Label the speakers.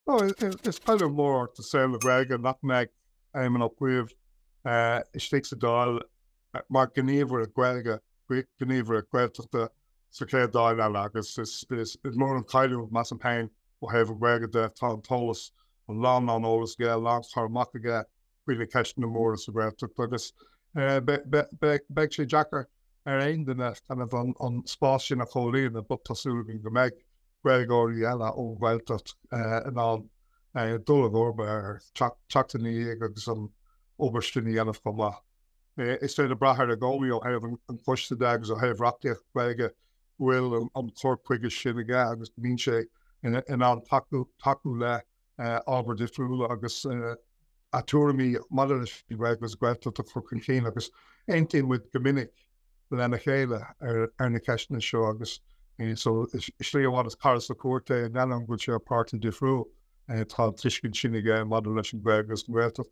Speaker 1: No, is cailleadh mór do saol na Gaeilge nach mbeidh Éamon Ó Cuív istigh sa Dáil mar ghníomhaire Gaeilge, gníomhaire Gaeltachta sa chéad Dáil eile agus is mór an cailliúint, measaim féin, ó thaobh an Ghaeilge de. Tá an t-eolas, an lán lán eolas aige, a lán cur amach aige faoi na ceisteanna móra sa Ghaeltacht agus beidh sé deacair ar aon duine kind of an spás sin a chomhlíonadh but tá súil againn go mbeidh Gaeilgeoirí eile ón Ghaeltacht in ann dul i gcomharba air, teacht ina dhiaidh agus an obair sin a dhéanamh chomh maith. Is féidir brath air i gcónaí ó thaobh an choiste de agus ó thaobh reachtaíocht Ghaeilge go bhfuil an cur chuige sin aige agus go mbíonn sé in ann tacú le ábhair difriúla agus a tuairimí maidir leis an Ghaeilge agus Gaeltacht a chur chun cinn agus aontaíonn muid go minic lena chéile ar na ceisteanna seo agus so i slí amháin is cara sa chúirt é in ainneoin go bhfuil sé ó pháirtí difriúil, tá an tuiscint sin aige maidir leis an Ghaeilge agus an Ghaeltacht.